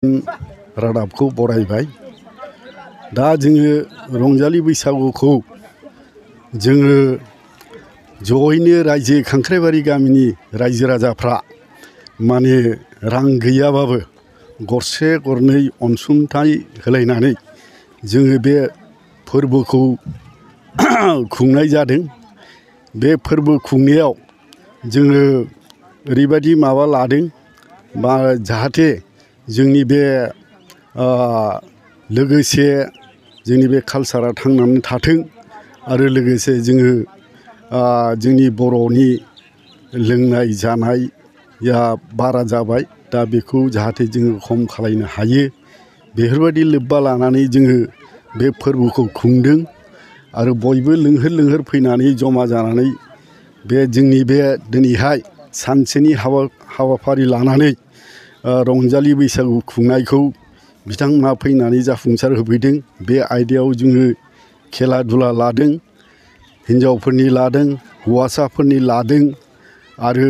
रादाबखौ बरायबाय। दा जोङो रंजालि बैसागुखौ जोङो जयैनो रायजो खांख्राइबारि गामिनि रायजो राजाफ्रा माने रां गैयाबाबो गरसे गरनै अनसुंथाइ होलायनानै जोङो बे फोरबोखौ खुंनाय जादों। बे फोरबो खुंनायाव जोङो ओरैबायदि माबा लादों बा जाहाथे जोंनि बे लोगोसे जोंनि बे कालसारा थांनानै थाथों आरो लोगोसे जोङो जोंनि बर'नि लोंनाय जानाया बारा जाबाय। दा बेखौ जाहाथे जोङो खम खालायनो हायो बेफोरबायदि लोब्बा लानानै जोङो बे फोरबोखौ खुंदों आरो बयबो लोंहोर लोंहोर फैनानै जमा जानानै बे जोंनि बे दिनैहाय सानसेनि हाबाफारि लानानै रंजालि बैसागु खुंनायखौ बिथांमोनहा फैनानै जाफुंसार होफैदों। बे आयदायाव जोङो खेला दुला लादों, हिन्जावफोरनि लादों, हौवासाफोरनि लादों आरो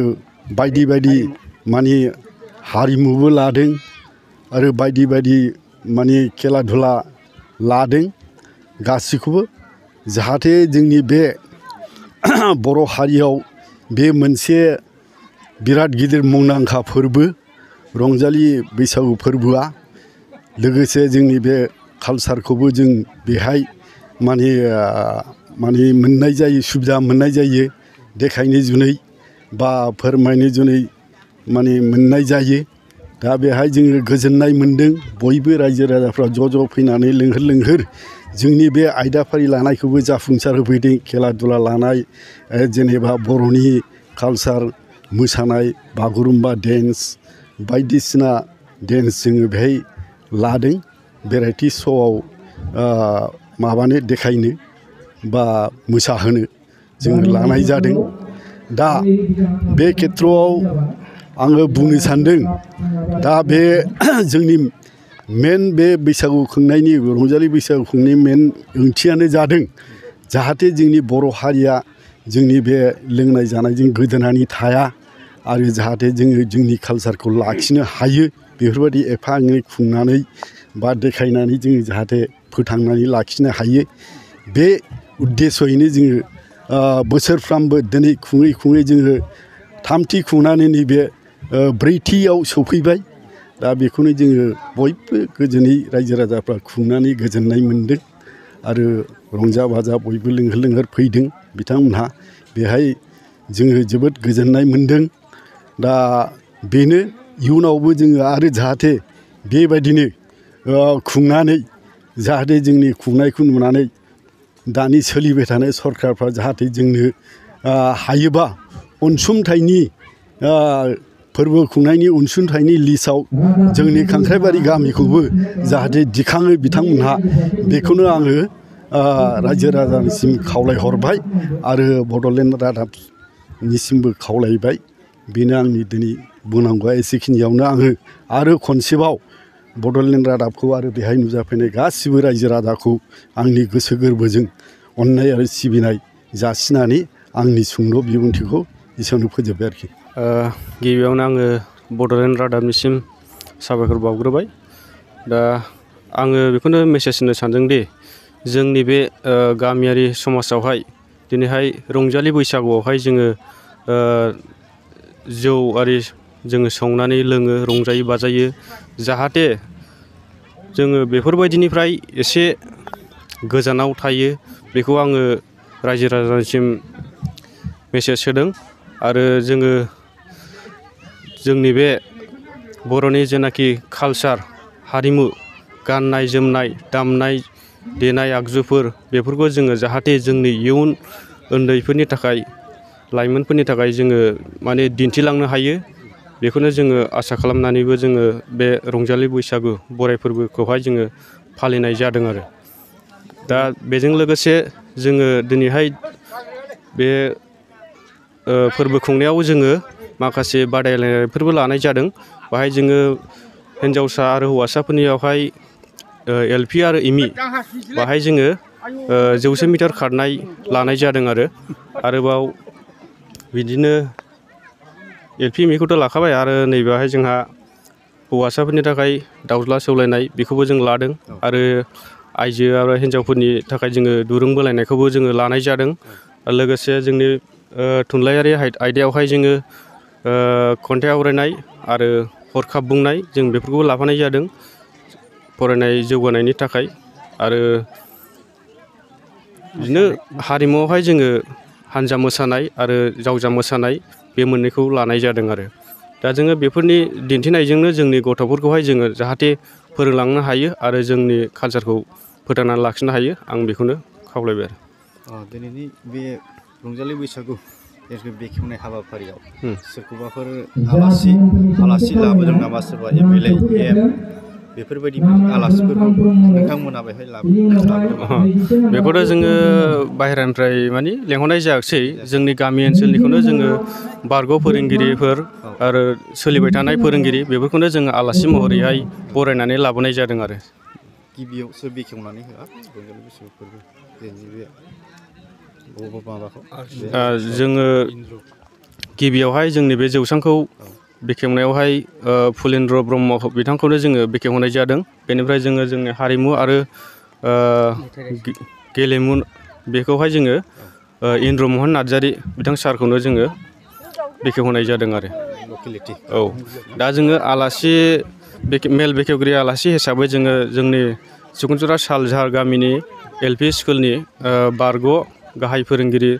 बायदि बायदि माने हारिमुबो लादों आरो बायदि बायदि माने खेला दुला लादों। गासैखौबो जाहाथे जोंनि बे बर' हारियाव बे मोनसे बिराद गिदिर मुंदांखा फोरबो रंजालि बैसागु फोरबोआ। लोगोसे जोंनि बे कालसारखौबो जों बेहाय माने मोननाय जायो, सुबिदा मोननाय जायो, देखायनो जुनै बा फोरमायनो जुनै माने मोननाय जायो। दा बेहाय जोङो गोजोननाय मोनदों। बयबो रायजो राजाफ्रा ज' ज' फैनानै लोंहोर लोंहोर जोंनि बे आयदाफारि लानायखौबो जाफुंसार होफैदों। खेला दुला लानाय जेनेबा बर'नि कालसार मोसानाय बागुरुम्बा डेन्स बायदिसिना डेन्स जोङो बेहाय लादों। भेराइटि श'आव माबानो देखायनो बा मोसाहोनो जोङो लानाय जादों। दा बे खेथ्रआव आङो बुंनो सानदों दा बे जोंनि मेन बे बैसागु खुंनायनि रंजालि बैसागु खुंनायनि मेन ओंथियानो जादों जाहाथे जोंनि बर' हारिया जोंनि बे लोंनाय जानायजों गोदोनानै थाया आरो जाहाथे जोङो जोंनि कालसारखौ लाखिनो हायो। बेफोरबायदि एफा एनै खुंनानै बा देखायनानै जोङो जाहाथे फोथांनानै लाखिनो हायो। बे उद्देश्ययैनो जोङो बोसोरफ्रामबो दिनै खुङै खुङै जोङो थामथि खुंनानै नैबे ब्रैथियाव सौफैबाय। दा बेखौनो जोङो बयबो गोजोनै रायजो राजाफ्रा खुंनानै गोजोननाय मोनदों आरो रंजा बाजा बयबो लोंहोर लोंहोर फैदों बिथांमोनहा। बेहाय जोङो जोबोद गोजोननाय मोनदों। दा बेनो इयुनावबो जोङो आरो जाहाथे बेबायदिनो खुंनानै जाहाथे जोंनि खुंनायखौ नुनानै दानि सोलिबाय थानाय सरखारफ्रा जाहाथे जोंनो हायोबा अनसुंथाइनि फोरबो खुंनायनि अनसुंथाइनि लिस्टआव जोंनि खांख्राइबारि गामिखौबो जाहाथे दिखाङो बिथांमोनहा। बेखौनो आङो रायजो राजानिसिम खावलायहरबाय आरो बड'लेण्ड रादाबनिसिमबो खावलायबाय। बेनो आंनि दिनै बुंनांगौआ एसेखिनियावनो। आङो आरो खनसेबाव बड'लेण्ड रादाबखौ आरो बेहाय नुजाफैनाय गासिबो रायजो राजाखौ आंनि गोसो गोरबोजों अननाय आरो सिबिनाय जासिनानै आंनि सुंद' बिबुंथिखौ एसेयावनो फोजोबबाय आरोखि। गिबियावनो आङो बड'लेण्ड रादाबनिसिम साबायखर बावग्रोबाय। दा आङो बेखौनो मेसेज होनो सानदोंदि जोंनि बे गामियारि समाजावहाय दिनैहाय रंजालि बैसागुआवहाय जोङो जौ आरि जोङो संनानै लोङो, रंजायो बाजायो। जाहाथे जोङो बेफोरबायदिनिफ्राय एसे गोजानाव थायो बेखौ आङो रायजो राजानिसिम मेसेज होदों। आरो जोङो जोंनि बे बर'नि जेनाखि कालसार हारिमु गाननाय जोमनाय दामनाय देनाय आगजुफोर बेफोरखौ जोङो जाहाथे जोंनि इयुन उन्दैफोरनि थाखाय लाइमोनफोरनि थाखाय जोङो माने दिन्थिलांनो हायो। बेखौनो जोङो आसा खालामनानैबो जोङो बे रंजालि बैसागु बराय फोरबोखौहाय जोङो फालिनाय जादों आरो। दा बेजों लोगोसे जोङो दिनैहाय बे फोरबो खुंनायाव जोङो माखासे बादायलायनायफोरबो लानाय जादों। बाहाय जोङो हिन्जावसा आरो हौवासाफोरनियावहाय LP आरो ME बाहाय जोङो 100 मिटार खारनाय लानाय जादों आरोबाव बिदिनो LP ME खौथ' लाखाबाय आरो नैबेहाय जोंहा हौवासाफोरनि थाखाय दाउज्ला सौलायनाय बेखौबो जों लादों आरो आइजो आरो हिन्जावफोरनि थाखाय जोङो दुरुं बोलायनायखौबो जोङो लानाय जादों लोगोसे जोंनि थुनलाइयारि आयदायावहाय जोङो खन्थाइ आवरायनाय आरो हरखाब बुंनाय जों बेफोरखौबो लाफानाय जादों फरायनाय जौगानायनि थाखाय आरो बिदिनो हारिमुआवहाय जोङो हान्जा मोसानाय आरो जावजा मोसानाय बे मोननैखौ लानाय जादों आरो दा जोङो बेफोरनि दिन्थिनायजोंनो जोंनि गथ'फोरखौहाय जोङो जाहाथे फोरोंलांनो हायो आरो जोंनि कालसारखौ फोथांनानै लाखिनो हायो आं बेखौनो खावलायबाय आरो दिनैनि बे रंजालि बैसागु बेखेवनाय हाबाफारियाव सोरखौबाफोर आलासि लाबोदों नामा सोरबा MLA बेफोरबायदि आलासिफोरखौ नोंथांमोना बेहाय लाबोदों बेखौथ' जोङो बाहेरानिफ्राय माने लेंहरनाय जायाखिसै जोंनि गामि ओनसोलनिखौनो जोङो बारग' फोरोंगिरिफोर आरो सोलिबाय थानाय फोरोंगिरि बेफोरखौनो जोङो आलासि महरैहाय बरायनानै लाबोनाय जादों आरो गिबियाव सोर बेखेवनानै होआ रंजालि बैसागु फोरबो जोङो गिबियावहाय जोंनि बे जौसांखौ बेखेवनायावहाय फुलेन्द्र ब्रह्म बिथांखौनो जोङो बेखेवहोनाय जादों बेनिफ्राय जोङो जोंनि हारिमु आरो गेलेमु बेखौहाय जोङो इन्द्रमहन नार्जारि बिथां सारखौनो जोङो बेखेवहोनाय जादों आरो औ दा जोङो आलासि मेल बेखेवगिरि आलासि हिसाबै जोङो जोंनि सुकुनजरा सालझार गामिनि LP स्कुलनि बारग' गाहाय फोरोंगिरि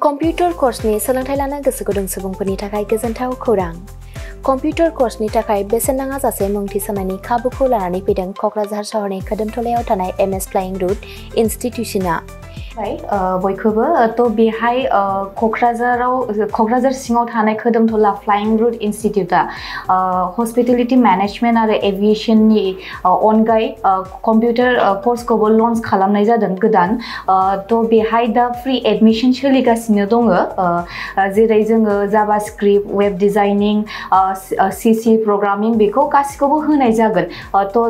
कम्पिउटार कर्सनि सोलोंथाइ लानो गोसो गुदुं सुबुंफोरनि थाखाय गोजोनथाव खौरां कम्पिउटार कर्सनि थाखाय बेसेन नाङा जासे मुं थिसननायनि खाबुखौ लानानै फैदों क'क्राझार सहरनि खोदोमथलायाव थानाय MS फ्लाइं रुट इनस्टिट्यूशना बयखौबो थ' बेहाय क'क्राझार सिङाव थानाय खोदोमथला फ्लाइं रुट इनस्टिट्यूटा हस्पिटेलिटी मेनेजमेन्ट आरो एभिएशननि अनगायै कम्पिउटार कर्सखौबो लन्च खालामनाय जादों गोदान थ' बेहाय दा फ्रि एडमिशन सोलिगासिनो दङ जेरै जोङो JavaScript web designing CC programming बेखौ गासिखौबो होनाय जागोन थ'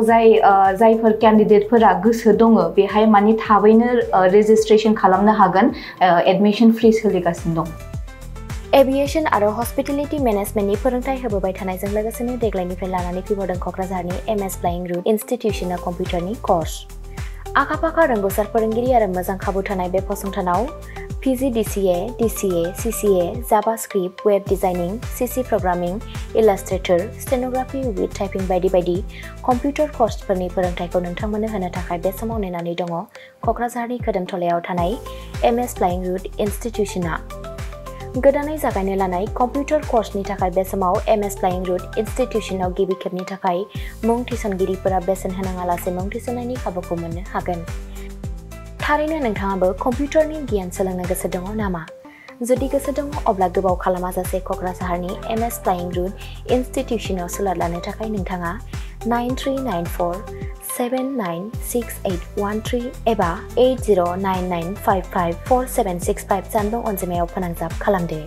जायफोर केन्डिडेटफोरा गोसो दङ बेहाय माने थाबैनो रेजिस्ट्रेशन खालामनो हागोन एडमिशन फ्रि सोलिगासिनो दं एभिएशन आरो हस्पिटेलिटी मेनेजमेन्टनि फोरोंथाय होबोबाय थानायजों लोगोसेनो देग्लायनिफ्राय लानानै फैबावदों क'क्राझारनि MS फ्लाइं रुट इनस्टिट्यूशना कम्पिउटारनि कर्स आखा-फाखा रोंगौसार फोरोंगिरि आरो मोजां खाबु थानाय बे फसंथानाव PGDCA, DCA, CCA, JavaScript, web designing, CC programming, Illustrator, stenography with typing बायदि बायदि कम्पिउटार कर्सफोरनि फोरोंथायखौ नोंथांमोननो होनो थाखाय बे समाव नेनानै दङ क'क्राझारनि खोदोमथलायाव थानाय MS फ्लाइं रुट इनस्टिट्यूशना गोदानै जागायनो लानाय कम्पिउटार कर्सनि थाखाय बे समाव MS फ्लाइं रुट इनस्टिट्यूशनाव गिबि खेबनि थाखाय मुं थिसनगिरिफोरा बेसेन होनाङालासे मुं थिसननायनि खाबुखौ मोननो हागोन थारैनो नोंथाङाबो कम्पिउटारनि गियान सोलोंनो गोसो दङ नामा जुदि गोसो दङ अब्ला गोबाव खालामाजासे क'क्राझारनि MS फ्लाइं रुट इनस्टिट्यूशनाव सोलों लानो थाखाय नोंथाङा 9394796813 एबा 8099554765 जानबुं अनजिमायाव फोनांजाब खालामदो